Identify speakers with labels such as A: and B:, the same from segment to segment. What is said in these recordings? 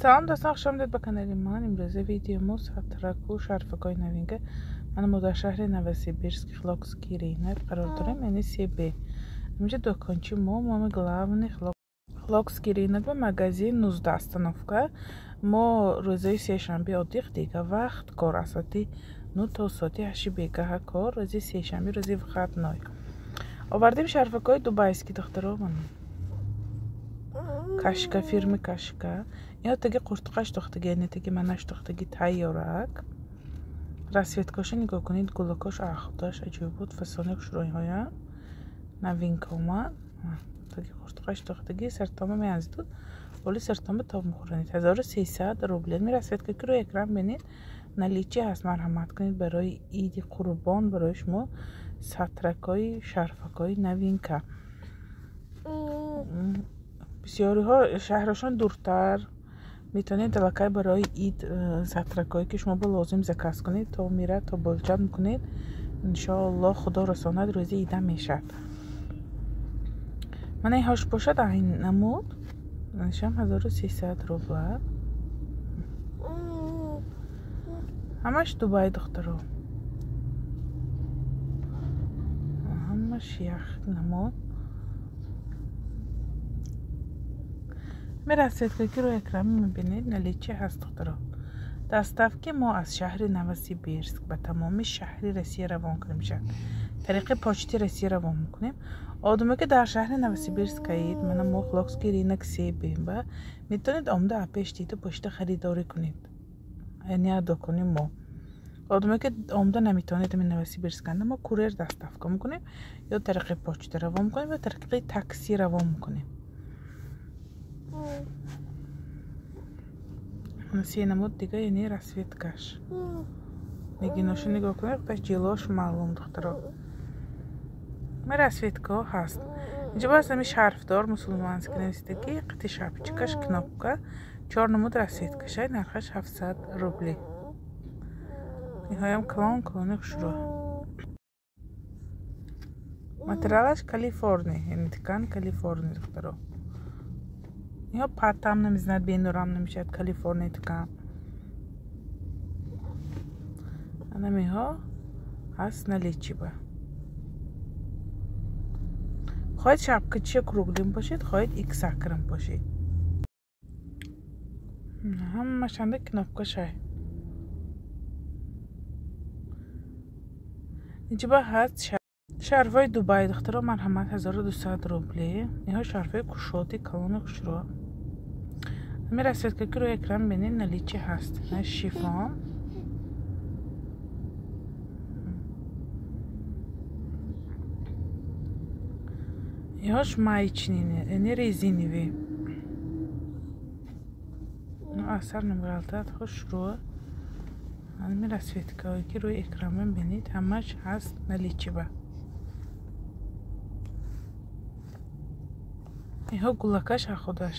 A: Салом дӯстон, хуш омадед ба канали ман. Имрӯза видео мо сатрак-у шарфакҳои новинка. Ман мо дар шаҳри Новосибирск, Хлокский рынок қарор дорем, яъне СБ. Инҷа дукончи мо, мо главный Хлокский рынок ва магазин 19 остановка. Мо рӯзои сешанбе отдых, дига вақт кор аз соати 9 то соати 8 бегаҳа кор, рӯзи сешанбе рӯзи выходной. Овардем шарфакҳои дубайский, духтаро, ман. Кашка, фирми Кашка. Ино таги қуртқаш тухтаги, яъне таги манаш тухтаги тайёрак. Расцветкаша нигоҳ кунед, гулакош ахудаш аҷоиб буд, фасони хушрӯйҳоя. Новинка омад. Таги қуртқаш тухтаги, сартома меанзиду. Боли сартома тоб мехӯранед. 1300 рубл. Ми расцветка ки рӯи экран бинед, наличие ҳаст, марҳамат кунед барои иди қурбон барои шумо сатракҳои шарфакҳои новинка. Бисёриҳо шаҳрашон дуртар метавонед аллакай барои ид сатракҳое ки шумо бо лозим заказ кунед, то мира то болҷат мекунед. Иншоаллоҳ, худо расонад, рӯзи ида мешавад. Мана инҳош бошад айн намуд, шам 1300 рубла. Ҳамаш Дубай, духтаро, ҳамаш ях намуд. Расцветка ки рӯи экран мебинед, наличие ҳаст, духтаро. Доставки мо аз шаҳри Новосибирск ба тамоми шаҳри Россия равон кунем мешавад. Тариқи почти Россия равон мекунем. Одаме ки дар шаҳри Новосибирск аед, мана мо Хлокский рынок себем ба метавонед омада апеш дида пошта харидорӣ кунед. Яъне дукони мо. Одаме ки омада наметавонед ами Новосибирсканда, мо курьер доставка мекунем, ё тариқи почта равон мекунем, ё тариқи такси равон мекунем. Се намуд дига, яъне расцветкаш. Нигиношу нигоҳ кунед, худаш ҷилош маълум, духтаро. Ма расцветкаҳо ҳаст. Инҷа боз ами шарфдор мусулманский нависдагӣ, қити шапчикаш кнопка, чор намуд расцветкашай, нархаш 700 рубли. Инҳоям калон калони хушрӯ. Материалаш Калифорния, яъне ткань Калифорния, духтаро. Инҳо паттам намезанад, бенурам намешавад, Калифорния ткань. Анамиҳо ҳаст наличие ба. Хоҳед шапкачия круглым бошед, хоҳед иксакрым бошед. Ҳамашанда кнопка шай. Инҷа ба ҳаст шарфҳои Дубай, духтаро, марҳамат, 1200 рубли. Инҳо шарфҳои кушоди калони хушрӯ. Ами расцветка ки рӯи экран бинед, наличие ҳаст. На шифон. Инҳош маечный, яъне резиновый. Асар намеғалтад, хушрӯ. Ами расцветкаҳое ки рӯи экран бинед, ҳамаш ҳаст наличие ба. Инҳо гулакаш худаш.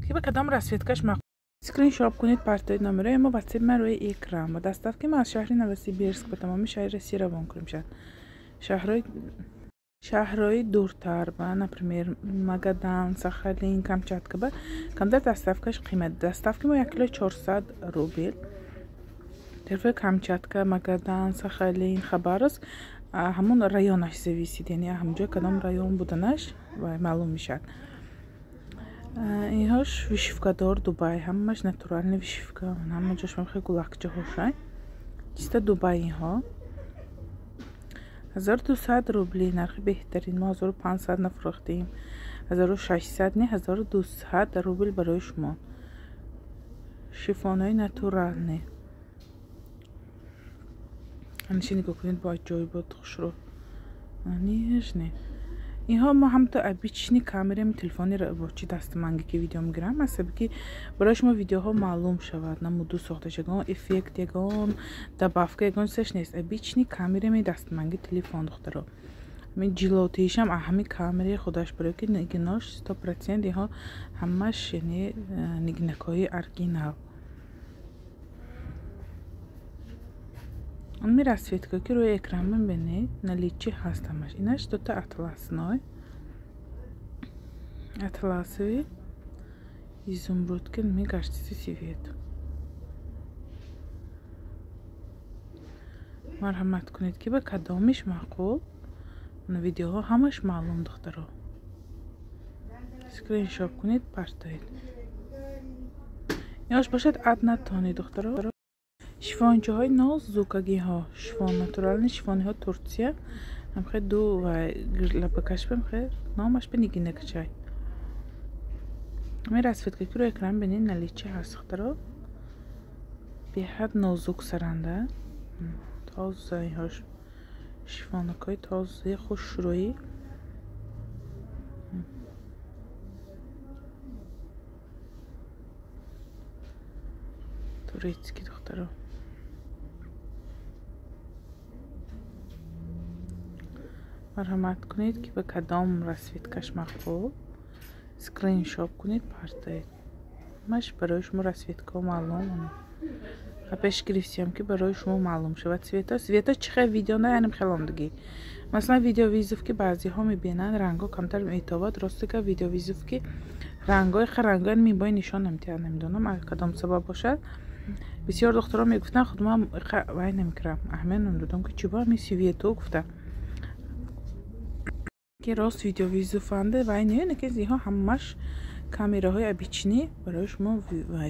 A: Ки ба кадом расцветкаш мақбул, скриншот кунед, партои номерои мо ватсап ман рӯи экран. Ба доставки мо аз шаҳри Новосибирск ба тамоми шаҳри Россия равон кунем шавад. Шаҳрҳои дуртар ба, например, Магадан, Сахалин, Камчатка ба камтар доставкаш қимат. Доставки мо 1 кило 400 рубл. Тарафи Камчатка, Магадан, Сахалин, Хабаровск ҳамон районаш зависит, яъне ҳамҷои кадом район буданаш маълум мешавад. Инҳош вышивкадор Дубай, ҳамаш натуральный вышивка, ҳама ҷош мехоҳи гулакчаҳошай. Чисто Дубай инҳо. 1200 рубли нархи беҳтарин. Мо 1500 нафурӯхтем. 1600 не, 1200 рубл барои шумо. Шифонҳои натуральный. Ҳамеша нигоҳ кунед, бо аҷоибот хушрӯ. Нежный. Инҳо мо ҳамто обычный камераи телефони рабочий дасти манги ки видео мегирам, асаби ки барои шумо видеоҳо маълум шавад, намуду сохташ, ягон эффект, ягон добавка, ягон чизаш нест. Обычный камераи дасти манги телефон, духтаро. Ҳамин ҷилотиишам ҳамин камераи худаш, барои ки нигинош 100%, инҳо ҳамаш яъне нигинакҳои оригинал. Ами расцветка ки рӯи экран мебинед, наличие ҳаст ҳамаш. Инаш дута атласной. Атласовый, изумруд ки мегаштиси цвет. Марҳамат кунед, ки ба кадомиш маъқул. Видеоҳо ҳамаш маълум, духтаро. Скриншот кунед, партоед. Инош бошад однотонный, духтаро. Шифончаҳои нозукагиҳо, шифон натуральный шифониҳо Турция. Ҳамхе ду ва лапакаш бамхе номаш ба нигинакчай. Ҳамин расцветка ки рӯи экран бинед, наличии ҳаст, духтаро. Беҳад нозук саранда. Тоза инҳош шифонакҳои тозаи хушрӯӣ. Турецкий, духтаро. Марҳамат кунед, ки ба кадом расцветкаш маъқул, скриншот кунед, партоед. Ҳамаш барои шумо расцветкаҳо маълум. Пеш гирифтиям, ки барои шумо маълум шавад цвета. Цвета чӣ хел видео на яним хелондагӣ. Масалан, видеовызов ки баъзеҳо мебинанд, рангҳо камтар метобад. Рости га, видеовызов ки рангҳои рангҳои мебои нишон намедиҳад, намедонам кадом сабаб бошад. Бисёр духтарон мегуфтанд, худман вай намекунам, аҳамият намедодам, ки чӣ ба ҳамин цвето гуфта. Ки рост видеовызов анда вай не, ки инҳо ҳамаш камераҳои обычный, барои шумо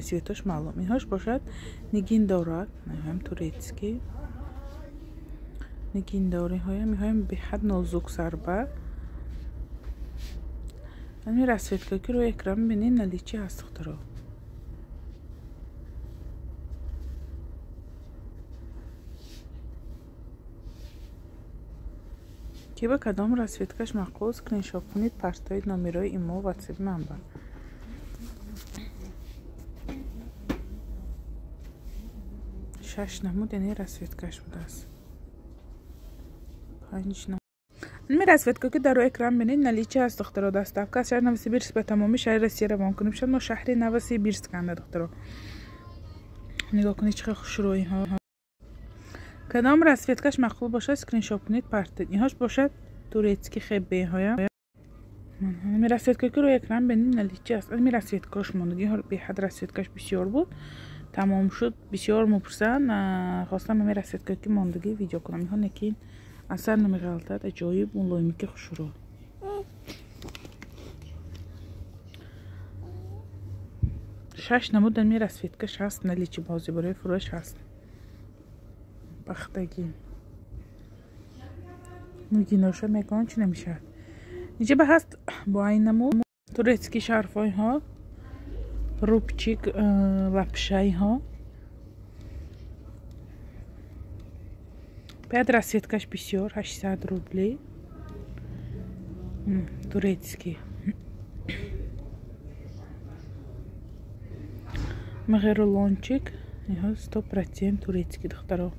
A: цветош маълум. Инҳош бошад нигин дорад, ҳам турецкий нигин дор. Инҳоям инҳоям беҳад нозук сарба. Ҳамин расцветка ки рӯи экран бинед, наличии ҳаст, духтаро. Ки ба кадом расцветкаш маъқул, скриншот кунед, партоед номерои имо, ватсапи манба. Шаш намуд яъне расцветкаш будааст. Панҷ. Ҳамин расцветка ки дар рӯи экран бинед, наличии ҳаст, духтаро. Доставка аз шаҳри Новосибирск ба тамоми шаҳри Россия равон кунем. Шояд мо шаҳри Новосибирсканда, духтаро. Нигоҳ кунед, чӣ хел хушрӯ инҳо. Кадом расцветкаш маъқул бошад, скриншот кунед, партед. Инҳош бошад турецкий хебе инҳоям. Ҳамин расцветка ки рӯи экран бинед, наличии аст. Ҳамин расцветкаош мондагӣ, беҳад расцветкаш бисёр буд. Тамом шуд, бисёр мепурсанд. Хостам ҳамин расцветка ки мондагӣ видео кунам. Инҳо некин асар намеғалтад, аҷоиб мулоимики хушрӯ. Шаш намуд ҳамин расцветкаш ҳаст, наличии бози барои фурӯш ҳаст. Пахтагӣ. Нигиноша мегӯянд, чӣ намешавад. Инҷа ба ҳаст бо айн намуд турецкий шарфҳоиҳо, рубчик, лапшаиҳо. Баъд расцветкаш бисёр, 800 рубли. Турецкий. Мағе рулончик, инҳо 100% турецкий, духтаро.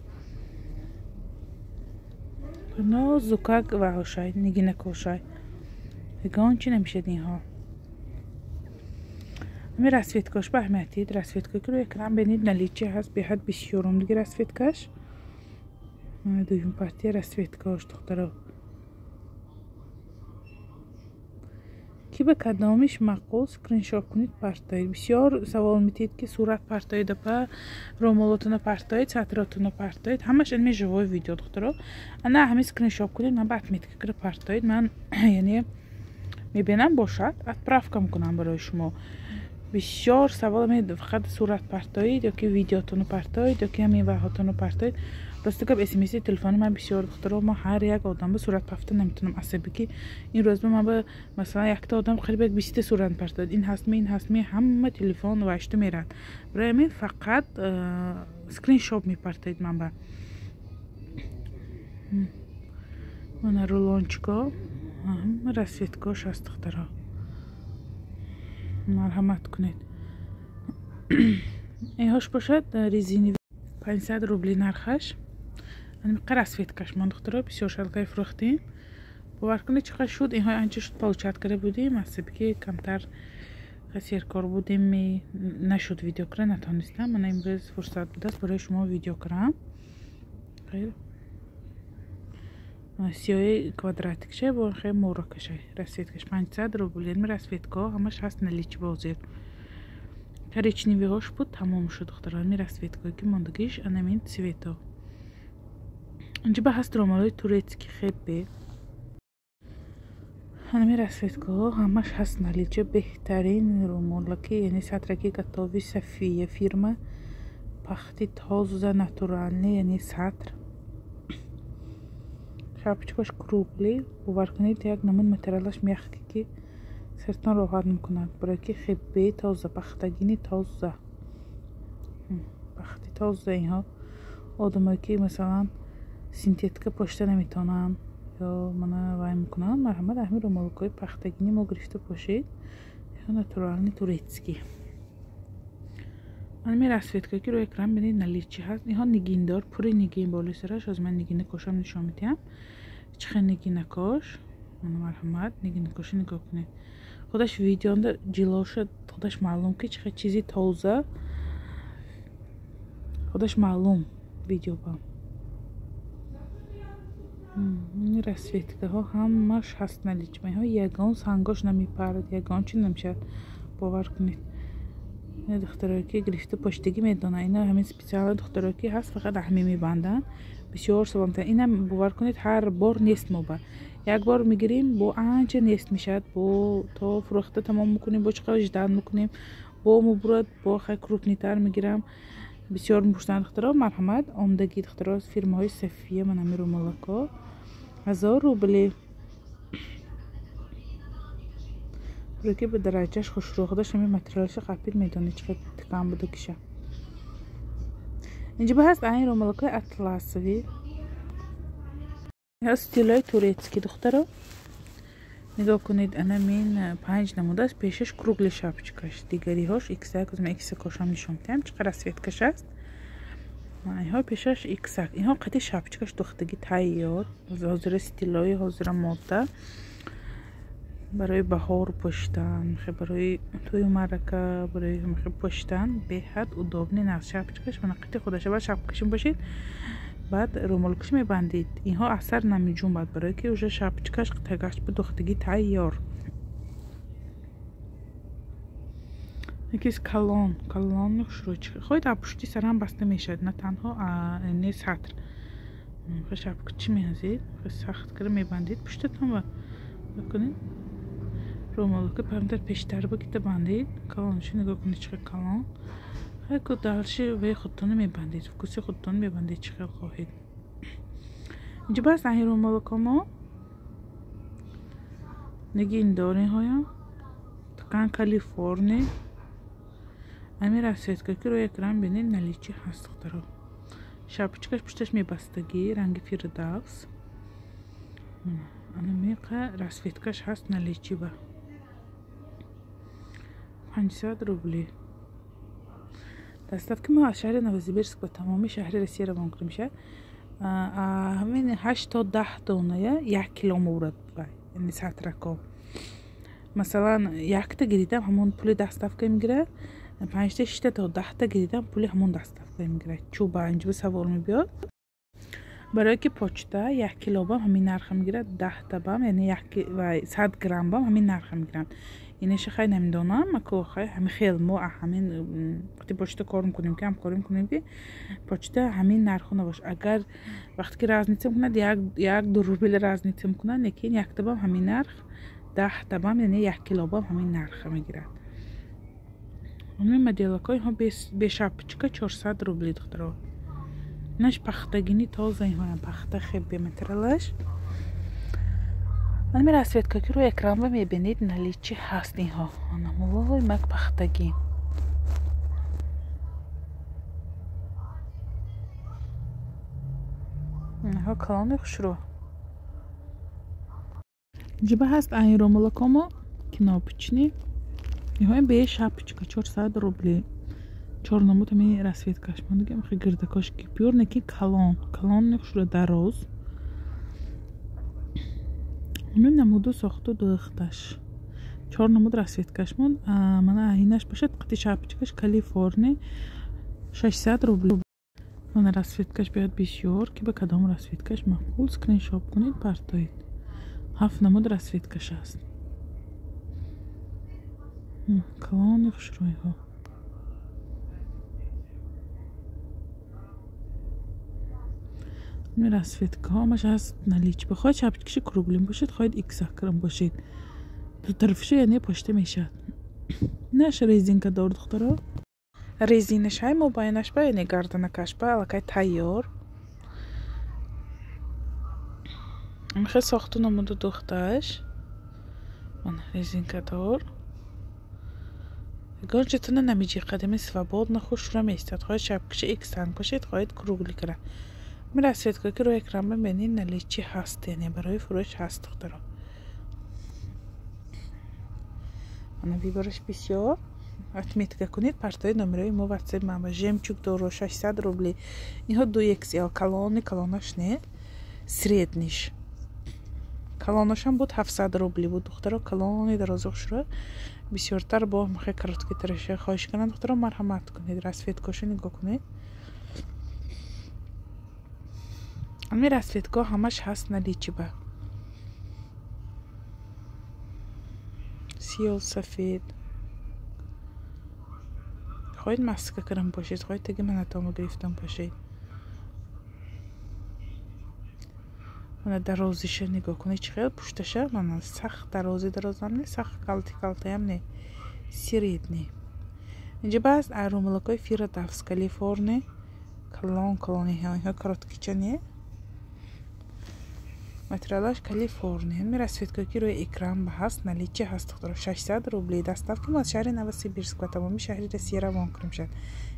A: Нозукак ва ҳошай, нигинакошай. Ягон чӣ намешад инҳо. Ҳамин расцветкаш ба аҳамиятид, расцветка ки рӯи экран бинед, наличии ҳаст, беҳад бисёрум диги расцветкаш. Дуюм партия расцветкаош, духтаро. Ки ба кадомиш маъқул, скриншот кунед, партоед. Бисёр савол метиҳед, ки сурат партоед, апа, рӯмолотона партоед, сатротона партоед. Ҳамаш ин живой видео, духтаро. Ана ҳамин скриншот кунед, ман ба отметка кира партоед. Ман яъне мебинам, бошад, отправка мекунам барои шумо. Бисёр савол фақат сурат партоед ё ки видеотонро партоед ё ки ҳамин ваҳотонро партоед. Рости гап, смси телефони ман бисёр, духтаро, ма ҳар як одам ба сурат пафта наметавонам. Асаби ки ин рӯз ман ба масалан якта одам қариб як 20-та сурат партоед. Ин ҳастми, ин ҳастми, ҳама телефон вашта мерад. Барои ҳамин фақат скриншот мепартоед ман ба. Мана рулончико, расцветкош ҳаст, духтаро. Марҳамат кунед. Инҳош бошад резиновый, 500 рубли нархаш. Ҳамин расцветкаш мон, духтаро, бисёр шалкаи фурӯхтем. Бовар кунед, чӣ қадр шуд, инҳои анча шуд получать карда будем, асаби ки камтар серкор будем, нашуд видео кара натонистам. Мана имрӯз фурсат будааст барои шумо видео кунам. Сиёи квадратикша бо хе моракаша. Расцветкаш 500 рубл. Яъне расцветкаҳо ҳамаш ҳаст наличи бозир. Коричневиҳош буд, тамом шуд, духтаро. Ҳамин расцветкаҳое ки мондагиш анамин цвето. Инҷа ба ҳаст ромалҳои турецкий хебе. Ҳамин расцветкаҳо ҳамаш ҳаст наличи. Беҳтарин румолаки, яъне сатраки готови София фирма. Пахти тоза натуральный, яъне сатр. Шапочкаш круглый. Бовар кунед, як намун материалаш мягкий, ки сартон роҳат мекунад. Барои ки хебе тоза, пахтагини тоза. Пахти тоза инҳо одамое ки масалан синтетика пошта наметавонанд ё мана вай мекунанд, марҳамат, ҳамин румолкҳои пахтагини мо гирифта пошед. Инҳо натуральный турецкий. Ҳамин расцветка ки рӯи экран бинед наличи ҳаст. Инҳо нигиндор, пури нигин болои сараш. Ҳозир ман нигина кошам нишон медиҳам. Чӣ хел нигина кош. Мана марҳамат, нигина коши нигоҳ кунед. Худаш видеонда ҷилоша худаш маълум ки чӣ хел чизи тоза. Худаш маълум видео ба. Ин расцветкаҳо ҳамаш ҳаст наличи. Инҳо ягон сангош намепарад, ягон чи намешавад. Бовар кунед. Ина духтарое ки гирифта поштагӣ медонанд. Ина ҳамин специально духтарое ки ҳаст, фақат ҳамин мебанданд. Бисёр саломта. Инам бовар кунед, ҳар бор нест моба. Як бор мегирем, бо анча нест мешавад, бо то фурӯхта тамом мекунем, бо чӣ қадр ждан мекунем, бо мубурад, бо хай крупнитар мегирам. Бисёр мепурсанд духтаро, марҳамат, омдагӣ духтаро фирмаҳои София, ман ҳамин румолако 1000 рубли. Ки ба дараҷаш хушрӯ, худаш ҳамин материалаша қапид медонед чӣ қадр ткан буда киша. Инҷа ба ҳаст айн румолакҳои атласовӣ. Инҳо стилҳои турецкий духтаро. Нигоҳ кунед, анамин 5 намудааст, пешаш кругли шапочкаш, дигариҳош иксак. Ман иксак кошам нишон медиҳам, чӣ қадр расцветкаш аст. Инҳо пешаш иксак. Инҳо қади шапочкаш духтагӣ тайёр. Ҳозира стилҳои ҳозира мода. Барои баҳор пӯшидан, барои тӯю маърака, барои пӯшидан беҳад удобный нағз шапочкаш. Мана қити худаша баъд шапкаши бошед, баъд румолкаш мебандед. Инҳо асар намеҷунбад, барое ки уже шапочкаш тагаш ба духтагӣ тайёр. Якис калон, калони хушрӯ. Хоҳед аз пушти сарам баста мешавад, на танҳо не сатр. Шапка чӣ меҳазед? Сахт кара мебандед пуштатон ва кунед. Румолка памтар пештар ба кита бандед. Калоншо нигоҳ кунед чӣ қадр калон. Хайку дальше ве худтон мебандед, вкуси худтон мебандед чӣ хел хоҳед. Инҷа бас айн румолка мо нигин дорем ҳоям. Ткан Калифорни. Ҳамин расцветка ки рӯи экран бинед наличи ҳаст духтаро. Шапочкаш пушташ мебастагӣ, ранги фирдавс. Ана меқа расцветкаш ҳаст наличи ба. 500 рубли. Доставки мо аз шаҳри Новосибирск ба тамоми шаҳри Россия равон карда мешавад. Ҳамин 8 то 10 доная 1 кило мебурад, яъне сатрако. Масалан, якта гиридам ҳамон пули доставка мегирад, 5 та 6 та то 10 та гиридам пули ҳамон доставка мегирад. Чӯба инҷа ба савол мебиёд. Барое ки почта 1 кило бам ҳамин нарха мегирад, 10 та бам, яъне 100 грамм бам ҳамин нарха мегиранд. Инаша хай намедонам, ако хай ҳамин хел мо ҳамин вақти почта кор мекунем ки ҳамкорӣ мекунем ки почта ҳамин нархо набошад. Агар вақте ки разница мекунад, 1-2 рубл разница мекунад, лекин якта бам ҳамин нарх, 10 та бам, яъне 1 кило бам ҳамин нарха мегирад. Ҳамин моделакҳо инҳо бе шапочка 400 рубли духтаро. Инаш пахтагини тоза, инҳоям пахта хеб бематериалаш. Ҳамин расцветка ки рӯи экран ба мебинед наличи ҳаст инҳо. Вой мак пахтагӣ. Инҳо калони хушрӯ. Инҷа ҳаст айн румолакомо кнопочный. Инҳоям бе шапочка 400 рубли. Чор намуд ҳамин расцветкаш мондагӣ, хеле гирдакош гипюр, неки калон, калони хушрӯ дароз. Ҳамин намуду сохту духташ. 4 намуд расцветкаш монд. Мана инаш бошад қити шапочкаш Калифорни 600 рубли. Мана расцветкаш биёд бисёр, ки ба кадом расцветкаш маъқул скриншот кунед, партоед. 7 намуд расцветкаш аст. Калони хушрӯйҳо. Ин расцветкаҳо ҳамаш ҳаст наличии. Бихоҳед шапочкаши круглый бошед, хоҳед иксакрам бошед. Ду тарафша яъне пошта мешавад. Наш резинка дор духтаро. Резинашай мобайнаш ба яъне гарданакаш ба аллакай тайёр. Мехе сохту намуду духташ. Мана резинка дор. Ягон чизтона намеҷиқад, ами свободно хушрӯ меистад. Хоҳед шапкаши иксанг бошед, хоҳед круглый кара. Ин расцветкое ки рӯи экран мебинед наличии ҳаст, яъне барои фурӯш ҳаст духтаро. Мана выбораш бисёр. Отметка кунед, партои номерои мо WhatsApp ман ба жемчуг доро 600 рубли. Инҳо 2XL калони калонаш не, средниш. Калонашам буд 700 рубли буд духтаро, калони дарози хушрӯ. Бисёртар бо мехе короткий тараша хоҳиш кунанд духтаро, марҳамат кунед, расцветкошо нигоҳ кунед. Ами расцветко ҳамаш ҳаст наличии ба. Сиёҳ, сафед. Хоҳед маска кардан бошед, хоҳед таги манатома гирифтан бошед. Мана дарозиша нигоҳ кунед, чӣ хел пушташа, мана сахт дарози дарозам не, сахт калти калтаям не, средний. Инҷа баъз румалакҳои Фирдавс Калифорни калон калони инҳо короткича не. Материалаш Калифорния. Ами расцветкое ки рӯи экран ба ҳаст, наличии ҳаст духтаро. 600 рубли. Доставка мо аз шаҳри Новосибирск ба тамоми шаҳри Россия равон кунем шад.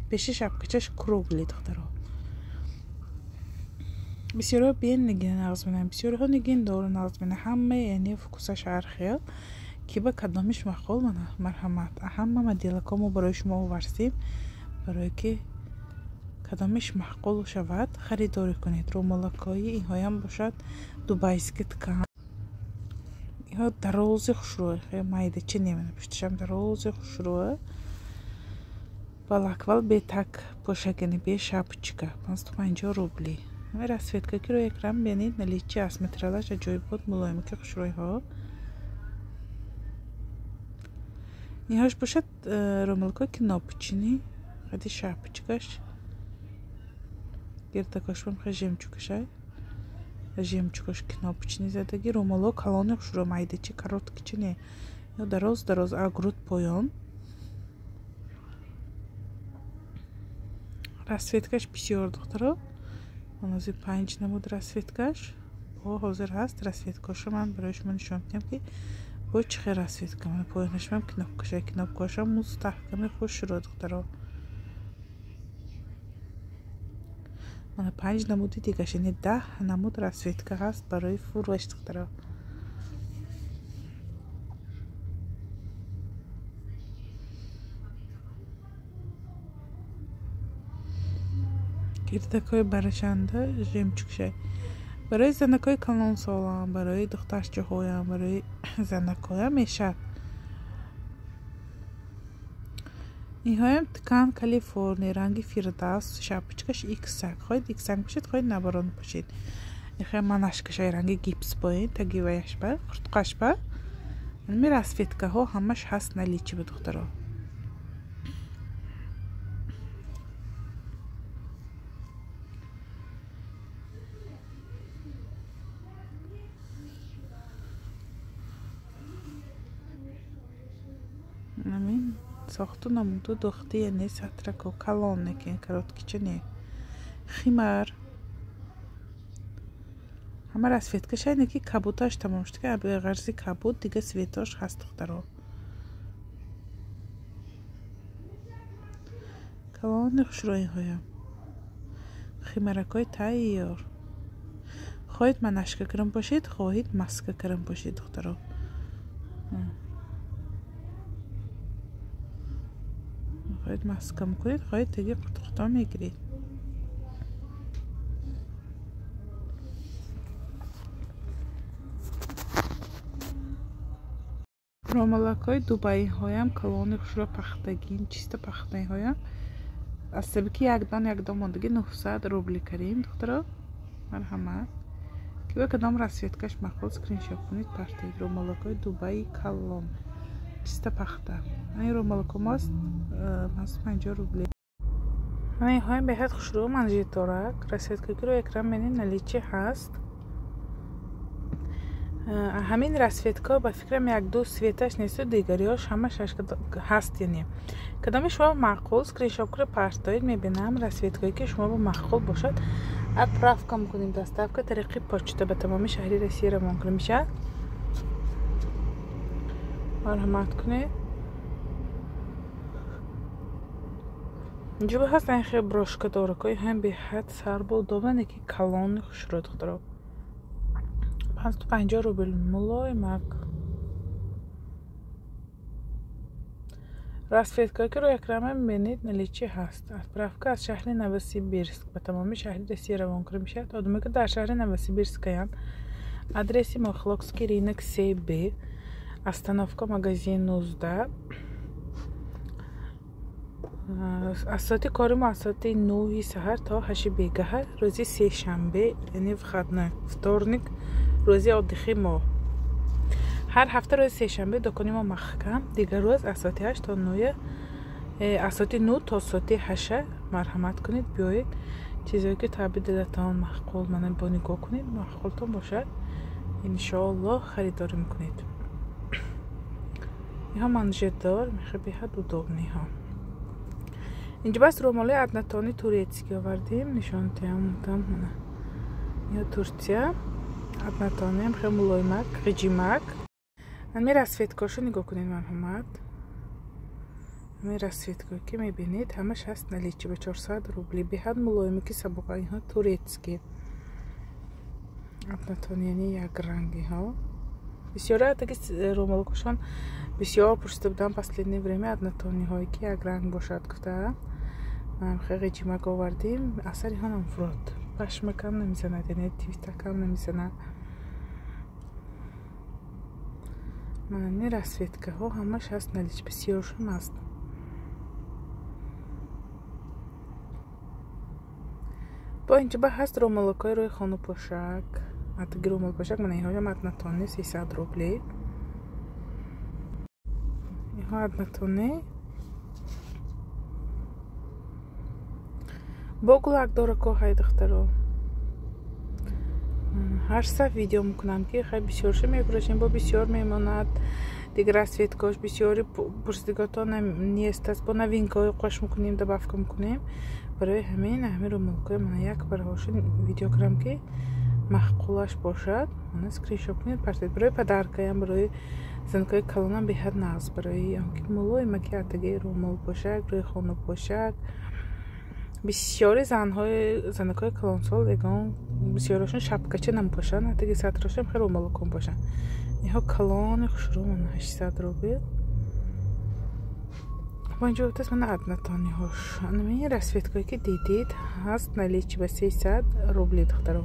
A: Пеши шапкачаш круглый духтаро. Бисёриҳо бен нигин нағз менанд, бисёриҳо нигин дору нағз менанд. Ҳама яъне вкусаш ҳар хел. Ки ба кадомиш маъқул, мана марҳамат. Ҳама моделако мо барои шумо оварсем, барое ки кадомиш маъқул шавад харидорӣ кунед. Румалакҳои инҳоям бошад дубайский ткань. Инҳо дарози хушрӯ, майдача не, мана пушташам дарози хушрӯ. Балаквал бе так пӯшакани, бе шапочка 550 рубли. Ами расцветка ки рӯи экран бинед наличии аст. Материалаш аҷоибот мулоиме ки хушрӯйҳо. Инҳош бошад румалакҳои кнопочный, қади шапочкаш. Гирдакошбам хе жемчугашай. Жемчугаш кнопочный задаги. Румало калони хушрӯ, майдачи короткичи не. Ё дароз дароз агруд поён. Расцветкаш бисёр духтаро. Онози 5 намуд расцветкаш. Бо ҳозир ҳаст расцветкошо ман барои шумо нишон медиҳам ки бо чӣ хел расцветка. Мана поёнашам кнопкаша, кнопкашам мустаҳками хушрӯ духтаро. Мана 5 намуди дигаш, яъне 10 намуд расцветка ҳаст барои фурӯш духтаро. Гирдакҳои барашанда жемчугшай. Барои занакҳои калонсолам, барои духтарчаҳоям, барои занакҳоям мешавад. Инҳоям ткань Калифорния, ранги фирдавс, шапочкаш иксак. Хоҳед иксак бошед, хоҳед набарон бошед. Ихе манашкашай ранги гипс боин, таги ваяш ба, қуртқаш ба. Ами расцветкаҳо ҳамаш ҳаст наличии ба духтаро. Амин сохту намуду духти, яъне сатрако калон ки короткича не. Химар. Ҳама расцветкаша ине ки кабуташ тамом шуд, ки ғарзи кабут дига цветош ҳаст духтаро. Калони хушрӯиҳоям. Химаракҳои тайёр. Хоҳед манашка кирам бошед, хоҳед маска кирам бошед духтаро. Хоҳед маска мекунед, хоҳед таги қуртқуто мегиред. Ромалакҳои дубайиҳоям калони хушро пахтагин, чиста пахтаиҳоям Аз сабаби ки якдон якдон мондагӣ 900 рубли кардем, духтаро. Марҳамат. Ки ба кадом расцветкаш маъқул скриншот кунед, партоед. Румалакҳои Дубаи калон. Чиста пахта. Ин румалакҳо мост 550 рубли. Инҳоям беҳад хушрӯ манжетдорак. Расцветкаки рӯи экран мебинед, наличии ҳаст. Ҳамин расцветка ба фикрам як-ду цветаш несту дигариҳош ҳамаш ҳаст, яъне. Кадоми шумо маъқул скриншот кунед, партоед, мебинам расцветкае ки шумо ба маъқул бошад. Отправка мекунем, доставка тариқи почта ба тамоми шаҳри Россия равон кунем мешавад. Марҳамат кунед. Инҷо ҳастанд хеле брошка доракҳои ҳам беҳад сарбо удобно, ки калони хушрӯ, духтаро. 550 рубл мулоимак. Расцветкае ки рӯи экран мебинед, наличии ҳаст. Отправка аз шаҳри Новосибирск ба тамоми шаҳри Россия равон карда мешавад. Одаме ки дар шаҳри Новосибирскаянд, адреси мо Хлокский рынок 3Б, остановка магазин 19. Аз соати кори мо аз соати 9 саҳар то 8 бегаҳа, рӯзи сешанбе, яъне выходной, вторник, рӯзи отдыхи мо. Ҳар ҳафта рӯзи сешанбе дукони мо маҳкам, дигар рӯз аз соати 8 то 9, аз соати 9 то соати 8. Марҳамат кунед, биёед. Чизое ки таби дилатон маъқул, мана бо нигоҳ кунед, маъқултон бошад, иншоаллоҳ харидорӣ мекунед. Инҳо манжетдор, мехе беҳад удобныйҳо. Инҷо бас румолои однотонный турецкий овардем, нишон там мана. Ино Турция однотонный, хеле мулоимак, ғиҷимак. Ҳамин расцветкаҳошо нигоҳ кунед, марҳамат. Ҳамин расцветкаҳое ки мебинед, ҳамаш ҳаст наличии ба 400 рубли. Беҳад мулоиме ки сабука, инҳо турецкий. Однотонный, яъне якрангиҳо. Бисёре таги румолакошон бисёр пурсида будам последнее время однотонныйҳое ки якранг бошад гуфта. Манам хеле ғиҷимак овардем. Асари ҳонам фурод. Пашмакам намезанад, яъне твитакам намезанад. Мана расцветкаҳо ҳамаш ҳаст наличии, бисёршон ҳаст. Бо инҷо ба ҳаст румолакҳои рӯи хонупошак. Атаги румолпошак, мана инҳоям однотонный 300 рубли. Инҳо однотонный. Бо гулакдорако ҳай, духтаро. Ҳар саф видео мекунам ки хай бисёрша мефурӯшем, бо бисёр мемонад. Дигар расцветкаҳош бисёри пурсидаготон нест аст. Бо новинкаҳои қош мекунем, добавка мекунем. Барои ҳамин ҳамин румолкҳои мана як барҳоша видео кардам ки маъқулаш бошад. Мана скриншот кунед, партоед. Барои подаркаям, барои занкҳои калонам беҳад нағз, барои он ки мулоима ки атаги румол бошак, рӯи хонупошак. Бисёри занҳои занакҳои калонсол ягон бисёрашон шапкача намепошанд, атаги сатрошам хеле румолакон бошанд. Инҳо калони хушрӯ, мана 800 рубл. Бо инҷо гуфтааст мана однотонныйҳош. Ҳамин расцветкое ки дидед ҳаст наличии ба 300 рубли, духтаро.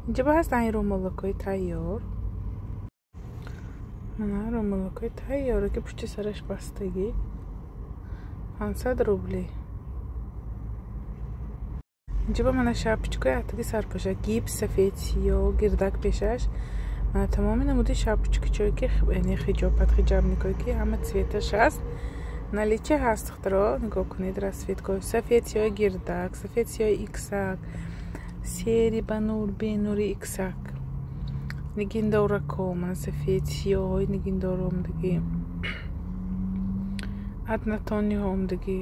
A: Инҷо ба ҳаст айн румолакҳои тайёр. Мана румолакҳои тайёре ки пушти сараш бастагӣ 500 рубли. Инҷо ба мана шапочкаи атаги сарпӯшак, гипс, сафед, сиёҳ, гирдак пешаш. Мана тамоми намуди шапочкачое ки яъне хиҷоб, подхиҷабникое ки ҳама цветаш ҳаст. Наличие ҳаст, духтаро, нигоҳ кунед расцветкаҳои сафед, сиёҳ, гирдак, сафед, сиёҳ, иксак, серый ба нур, бенури иксак. Нигиндорако, мана сафед, сиёҳҳои нигиндор омдагӣ. Однотонныйҳо омдагӣ.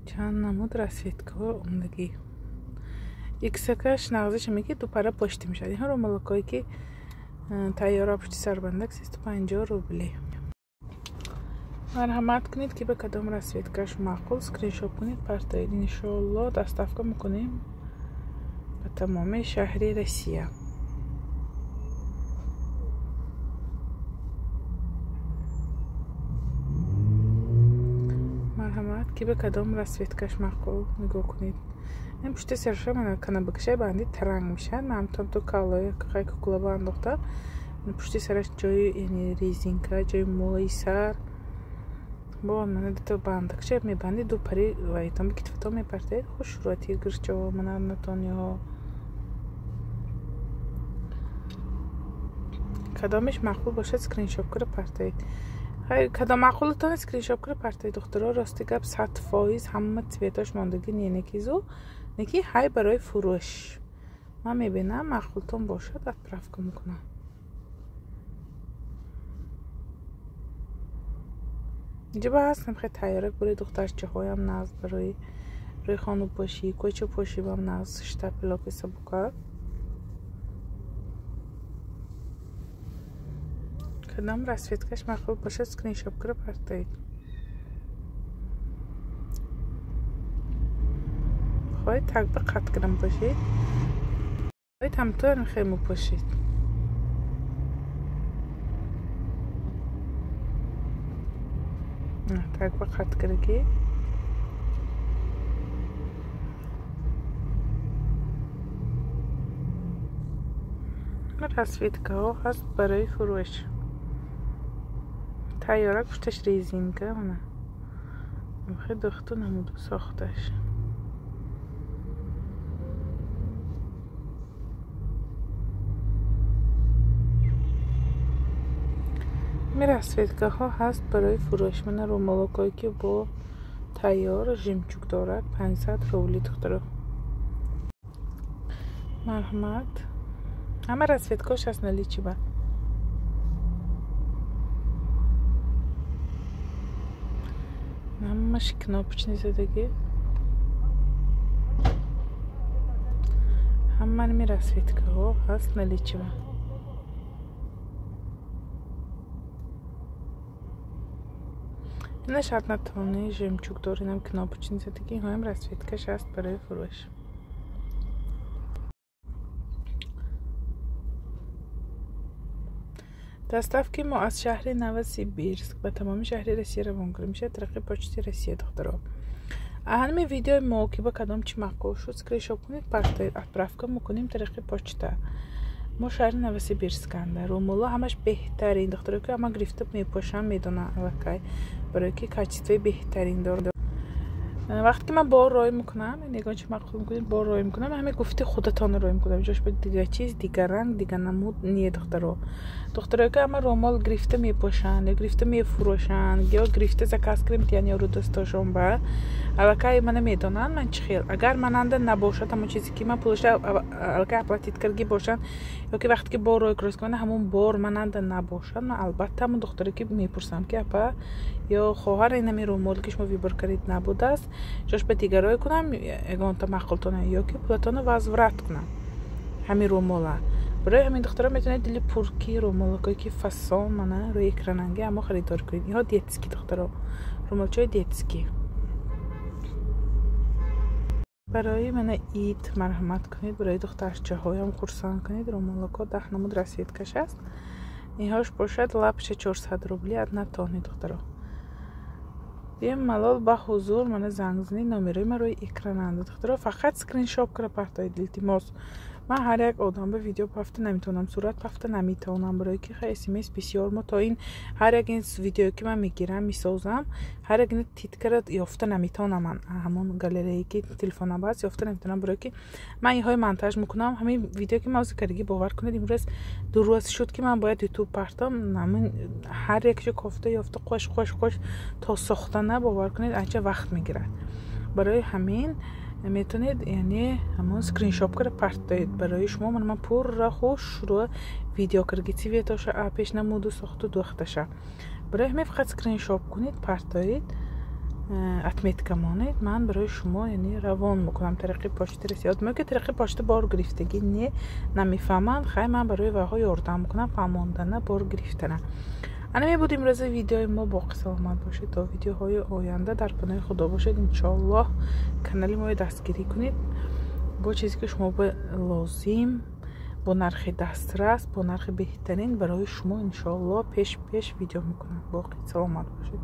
A: Чанд намуд расцветкаҳо омдагӣ. Иксакаш нағзиш ҳаме ки дупара пошта мешавад. Инҳо румолакҳое ки тайёра пушти сарбандак 350 рубли. Марҳамат кунед ки ба кадом расцветкаш маъқул скриншот кунед, партоед. Иншоаллоҳ доставка мекунем ба тамоми шаҳри Россия. Марҳамат ки ба кадом расцветкаш маъқул нигоҳ кунед. Ин пушти сарша мана канабакшай банди таранг мешавад. Ман ҳам то калои қай кукулаба андохта. Пушти сараш ҷои яъне резинка, ҷои мӯи сар. Бо мана дута бандакча мебанди, ду пари вайтон китфато мепартед. Хушрӯати гирчо мана натониҳо. Кадомеш маъқул бошад скриншот кара партоед. Кадом маъқулатон скриншот кара партоед. Духтаро, рости гап 100% ҳама цветош мондагӣ не, некизу неки ҳай барои фурӯш. Ман мебинам маъқултон бошад, отправка мекунам. Инҷа ба ҳастам хеле тайёрак барои духтарчаҳоям нағз, барои рӯи хонупошӣ, кӯчапошибам нағз, штапелоки сабука. Кадом расцветкаш маъқул бошад, скриншот кара партоед. Хоҳед так ба қат кардам пошед, хоҳед ҳамтоям хеле мупошед. Так ба қат кардаги. Расцветкаҳо ҳаст барои фурӯш. Тайёрак пушташ резинка, мана хеле духту намуду сохташ. Расцветкаҳо ҳаст барои фурӯш. Мана румолокое ки бо тайёр жемчуг дорад, 500 рубли духтаро. Марҳамат. Ҳама расцветкаҳош ҳаст наличи ба. Ҳамаш кнопочни задагӣ. Ҳамаи расцветкаҳо ҳаст наличи ба. Инаш однотонный жемчуг дор, инам кнопочни задагӣ, инҳоям расцветкаш ҳаст барои фурӯш. Доставки мо аз шаҳри Новосибирск ба тамоми шаҳри Россия равон кунем мешавад тариқи почти Россия, духтаро. Ҳамин видеои мо ки ба кадом чи маъқул шуд, скриншот кунед, партоед, отправка мекунем тариқи почта. Мо шаҳри Новосибирсканда. Румоло ҳамаш беҳтарин, духтаро, ки ҳама гирифта мепошам, медонам аллакай, барои ки качествои беҳтарин дорад. Вақте ки ман бор рой мекунам, ягон чи маъқул мекунед, бор рой мекунам, ҳаме гуфти худатонро рой мекунам. Ҷош ба дигар чиз, дигар ранг, дигар намуд не, духтаро. Духтаро, ки ҳама румол гирифта мепошанд, ё гирифта мефурӯшанд, ё гирифта заказ кардем, яъне ёру дӯстошон ба аллакай мана медонанд ман чӣ хел. Агар мананда набошад ҳамон чизе ки ман пулаша аллакай оплатит кардаги бошанд, ё ки вақте ки бор рой крос кунам, ҳамон бор мананда набошад, ман албатта ҳамон духтаре ки мепурсам ки апа ё хоҳар, инами румоле ки шумо выбор кардед набудааст, ҷош ба дигарое кунам, ягонта маъқултона, ё ки пулатонро возврат кунам ҳамин румола. Барои ҳамин духтаро метавонед дили пурки румолакое ки фасон мана рӯи экрананги ҳамо харидорӣ кунед. Инҳо детский, духтаро, румолчаҳои детский. Барои мана ид марҳамат кунед, барои духтарчаҳоям хурсанд кунед. Румолако 10 намуд расцветкаш аст. Инҳош бошад лапша 400 рубли однотонный, духтаро. Бемалол ба ҳузур мана занг занед, номерои ман рӯи экрананд, духтаро. Фақат скриншот кара партоед, илтимос. Ман ҳар як одам ба видео пафта наметавонам, сурат пафта наметавонам, барои ки хай смс бисёр мо то ин ҳар як ин видеое ки ман мегирам, месозам, ҳар як ин титкара ёфта наметавонам. Ман ҳамон галерее ки телефонам ҳаст ёфта наметавонам, барои ки ман инҳои монтаж мекунам. Ҳамин видеое ки ман ҳозир кардагӣ, бовар кунед, имрӯз 2 рӯз шуд ки ман бояд ютуб партом. Ҳамин ҳар якшо кофта ёфта қош қош қош то сохтана, бовар кунед, анча вақт мегирад. Барои ҳамин метавонед яъне ҳамон скриншот кара партоед. Барои шумо ман пурра хушрӯ видео кардаги, цветоша пеш намуду сохту духташа. Барои ҳамин фақат скриншот кунед, партоед, отметка монед, ман барои шумо яъне равон мекунам тариқи почти Россия. Одамое ки тариқи почта бор гирифтагӣ не намефаҳманд, хай ман барои вайҳо ёрдам мекунам фаҳмондана бор гирифтана. Ана мебуд имрӯза видеои мо. Боқӣ саломат бошед то видеоҳои оянда. Дар паноҳи Худо бошед. Иншоаллоҳ канали моро дастгирӣ кунед бо чизе ки шумо лозим, бо нархи дастрас, бо нархи беҳтарин барои шумо иншоаллоҳ пеш пеш видео мекунам. Боқӣ саломат бошед.